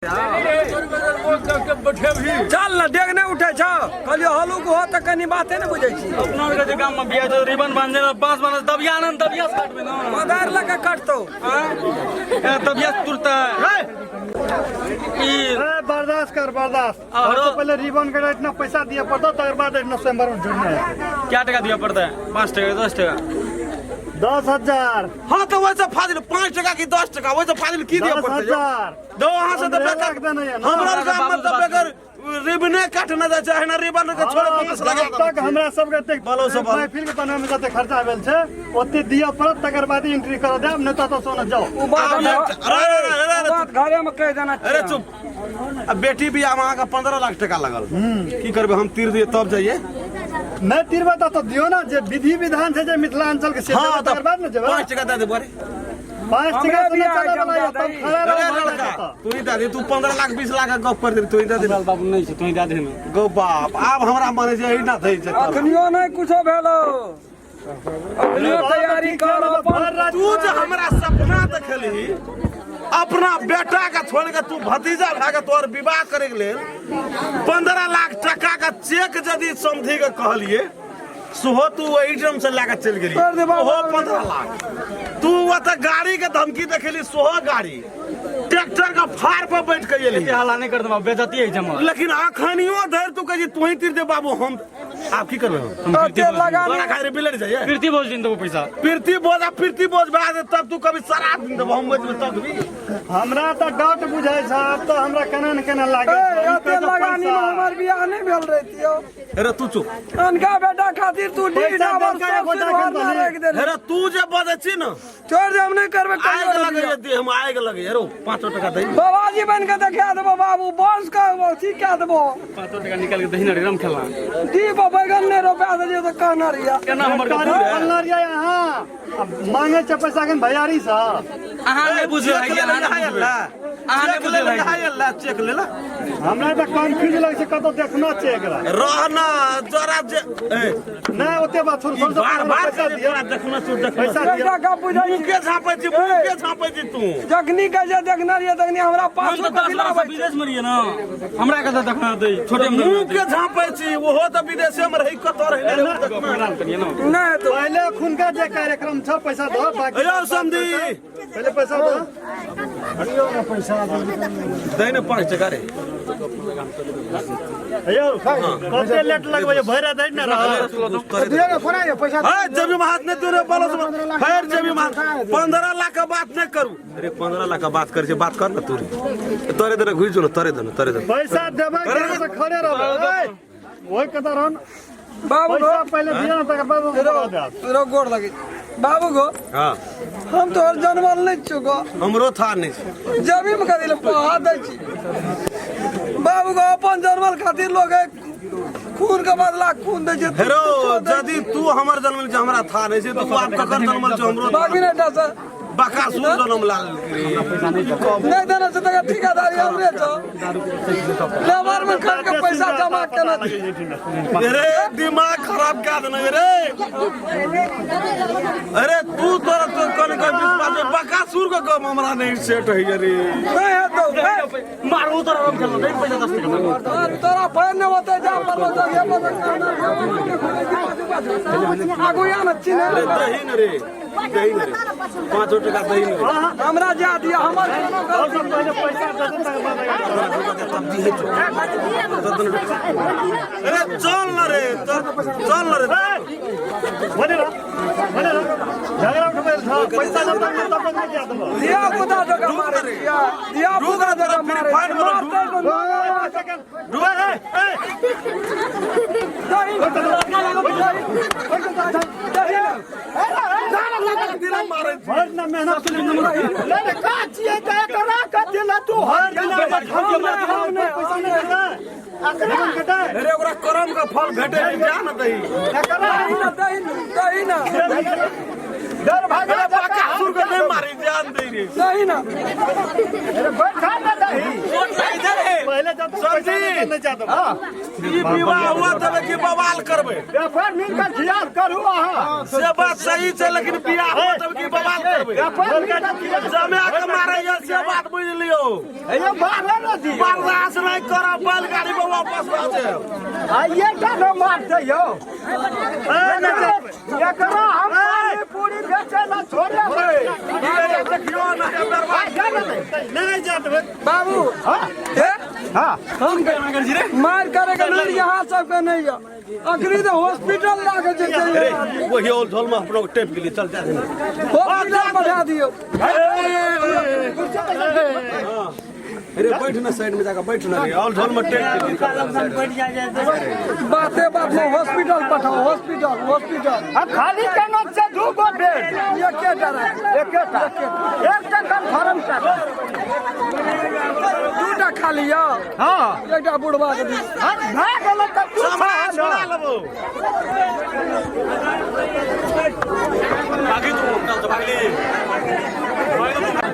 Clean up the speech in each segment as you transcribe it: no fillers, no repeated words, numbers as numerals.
चल ने, डेग नहि उठै छौ। कहलियौ हलुक हो तऽ कनि बाते नहि बुझै छी। अपना आरके जे गाममे बियाह छै, रिबन बांधने ने, बांस बांधने, तबिया ने, तबिया से काटबै ने। पगार लऽ कऽ कटतौ। ए, तबिया से तुरतै ई। ए, बर्दाश्त कर, बर्दाश्त। आरो? सबसे पहले रिबन कटा, इतना पैसा दिया पड़ता, तकर बाद इतना स्वयंवर में जुड़ना है। क्या टका दिया पड़ता है? 5 टका, 10 टका? 10,000। हाँ, तऽ ओहिसँ फाजिल 5 टका की 10 टका, ओहिसँ फाजिल की दिअ दस पड़तै यौ? हजार। दो अहाँ से तऽ पंद्रह बेकार लाख देना यऽ ना। हमरा गाम में तऽ बगैर रिबने काटने जाइ छै, एहिना रिबन के छोड़ बांस लगा जब तक हमरा सबके एतेक बोलो सब बोलो। महफिल के बनबै में जते खर्चा भेल छै ओते दिअ पड़त, तकर बाद एंट्री करऽ देब, नहि तऽ सोना जाओ। ओ बात अरे, अरे, अरे, अरे, ओ बात घरे में कहि देना। अरे चुप। अब बेटी बियाह में अहाँके 15 लाख टका लगल, की करबै हम? तीर दिए तब जाइए। नहि तिरबै तऽ दियौ ने, जे विधि विधान छै जे मिथिलांचल के से हाँ, देबै, तकर बाद ने जेबै। 5 टका दे देबो रे। 5 टका से नहि हमरे चलै वाला यऽ, बियाह तब खड़ा अरे रहू लड़का, भाई। तू ही दे दे। तू 15 लाख 20 लाख के गप कर दे, तू ही दे दे। बाबू नहीं छै, तू दे दे ने। गो बाप, आब हमरा माने छै एहिना दै छै तब। अखनियो नहि कुछो भेलो, अखनियो तैयारी कर अपन। तू जे हमरा सपना देखलही, अपना बेटा के छोड़ के तू भतीजा भए के तोहर विवाह करे के लेल 15 लाख टका के चेक यदि समझी के कहलिए, सेहो तू ओहिठाम से लए के चलि गेली। कर दे बाबा। ओहो 15 लाख। तू ओतऽ गाड़ी के धमकी देखेली, सेहो गाड़ी ट्रैक्टर के फाड़ पर बैठ के एली। एते हल्ला नहीं कर देबा, बेइज्जती है जमा। लेकिन अखनियो धरि तू कहै छी तू ही तीर दे बाबू। हम आब की करबै हम? एते लगानी तोरा खाइ रे बिलट जाइए। प्रीति भोज दिन देबो पैसा। प्रीति बोझ आ प्रीति बोझ भए जेतै तब तू कभी शराब दिन देबो, हम बचबै तब भी। हमरा तऽ डाउट बुझाइ छै, आब तऽ हमरा केना ने केना लागै ए, छै। ई एते कहै छै लगानी में पैसा। हमर बियाह नहि भेल रहितियौ। अरे तू चुप। अनका बेटा खातिर तू पैसा डीह डाबर देलकै सब एगो सिरहार दाखिल ना दही। राखि देली। अरे तू जे बजै छी ने, छोड़ दे, हम नहि करबै आगि कहियो नहि लगैए बियाह। देह में, आगि लगैए रो। 5 टका दही। बाबाजी बन के देखा देबो बाबू, बस के अथी कए देबो। 5 टका निकाल के दही ना रे, राम खेलना। दीप बैगन नहि रोपा देलियै तऽ कहना रहिया। केना हमर फैक्ट्री खोलने रहियै अहाँ, आ मांगे छै पैसा कन भैयारी सँ। अहाँ नहि बुझबै चेक भाईजी, ले अहाँ नहि ले बुझबै, अहाँ नहि चेक ले बुझबै ले भाईजी। ले चेक ले ले। हमरा तऽ कंफ्यूज लगै छै, कतौ देखना छै एकरा। रहना जरा जे ए, नहि ओते बात छोड़, ई छोड़, बार बार पैसा के दिअ। तोरा देखना छौ, देखना। पैसा दिअ। एकटा गप बुझै मुँह छी। के झाँपै छी, मुँह के झाँपै छी तू? जखनी के जे देखने रहियै तखनी हमरा हम पाछू तऽ कथी 10 लाख लाबै से विदेश में रहियै ने, हमरा कतऽ देखना हेतै? छोटे में मुँह के झाँपै छी? ओहो तऽ विदेशे में रही, कतऽ रही रे, देखना। करियै ने। नहि हेतौ। पहिले खुनका जे कार्यक्रम छ पैसा दो, बाकी यौ समधी। पहिले पैसा दो। दै ने 5 टका रे। यौ, कते लेट लगबै छै, भरि राति ने रह। है जेबी में हाथ नहीं तोरे बोलो, फिर जेबी में हाथ। 15 लाख का बात नहीं करू। अरे 15 लाख का बात कर छै, बात कर ना तू रे। तोरे देने घुस जो ना, तोरे देने, तोरे देने। पैसा देबै के से खड़े रहबै, ओइ कतऽ रहन। बाबू गो। पैसा पहिले दिअ ने, तकर बाद हम बोला देब। रो गोर लगे बाबू गो। हाँ। हम तोहर जनमल नहि छियौ गो। हमरो था नहीं छै। जमीन में कथी ले पहा दै छी बाबू गो? अपन जनमल खातिर लोग एक खून के बदला खून दै छै। हेरो, यदि तू हमर जन्मल छै हमरा था नहीं छै, तो तू आब ककर जन्मल छै? हमरो बाकी नहि टा से बकासुर जन्म लाल रे। नहि देने छै तकर ठिकादारी हमरे छौ। लेबर में खट के पैसा जमा केना छी। अरे दिमाग खराब कए देने रे। अरे तू तोरा तो कन के विश्वास है, बकासुर के गम हमरा नहीं सेट होइए रे। नहि हेतौ हे। मारू तोरा, राम खेलना, दही पैसा 10 टका। तोरा पैर नहि होतै जा पर जगह पर आगू या ने चिन्ह। अरे दही न रे, दही न रे, 5 टका दही न रे। हमरा जा दिया, हमर कोनो गलती सब पहिले पैसा दे दे, तकर बाद। अरे चल न रे, चल, चल न रे। बोले रह, बोले रह, झगड़ा उठबै छ, पैसा जब तक तब तक नहीं जा देबो। धिया पुता जकाँ मारै छियै, धिया पुता जकाँ मारै फाइन छियै। वाला मारतै तऽ दही ने, दही ने। भरि दिना मेहनत के लिए भरि दिना पैसा नहीं देता, रिबन कटाए। अरे ओकरा करम के फल भेटे छै, जा न दही। दही ने, दही ने, दही ने। अरे बकासुर के नहीं मारी, जान दे रे। दही ने। पहिले जब तक पैसा समझी नहि जा देबै। ई विवाह हुआ तब की बवाल करबै। व्यापार मिलकर खियाल करू अहाँ। से बात सही छै, लेकिन बियाह हुआ तब की बवाल करबै। व्यापार मिलकर खियाल। जमा के मारैया से बात बुझि लियौ। ये मारे न दियौ। बर्दाश्त नहि करब, बैलगाड़ी पर वापस भऽ जायब। आइए टा न मारतै यौ। एकरा हम पानी पूरी बेचै ला छोड़ेबै। देखियौ ने बर्बाद। नहि जा देबै। बाबू हे हाँ। हम मार करे के नहीं, यहाँ सबके नहीं है। अखनी तो हॉस्पिटल लाके जेतै। वही ओल झोल में अपनो टेप गेली, चल जा। हॉस्पिटल पठा दियौ। अरे बैठ ना, साइड में जाकर बैठ ना रे, ऑल झोल में टेप गेली। बाते बात में हॉस्पिटल पठाओ, हॉस्पिटल हॉस्पिटल। आ खाली केना छै 2 गो बेड? एकेटा रह। एकेटा, एकटा कन्फर्म टाका। 2टा खाली यऽ। हाँ। एकटा बुढ़वा के दियौ। हाँ, भए गेलै तऽ तू समाज खा छोड़ा ने। लेबो। भागी तू चल भागली।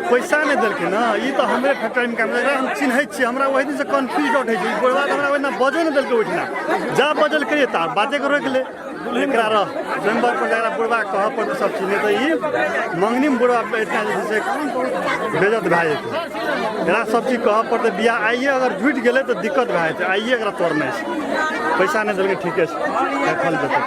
पैसा नहि देलकै ने, ई तऽ हमरे फैक्ट्रीमे काम एकरा हम चिन्है छियै। हमरा ओहि दिनसँ कन्फ्यूज उठै छै। ई बुढ़वा तऽ हमरा ओहिना बजो नहि देलकै, ओहिठिना जा बजल करियै तऽ बातेके रोकि ले। एकरा रह चैम्बर पर एकरा बुढ़वा कहऽ पड़तै सब चीज, नहि तऽ ई मङ्गनीमे बुढ़वा एतना जे छै से बेजत भए जेतै। एकरा सब चीज कहऽ पड़तै। बियाह आइए अगर झुटि गेलै तऽ दिक्कत भए जेतै। आइए एकरा तोड़नाइ छै। पैसा नहि देलकै, ठीके छै, देखल जेतै।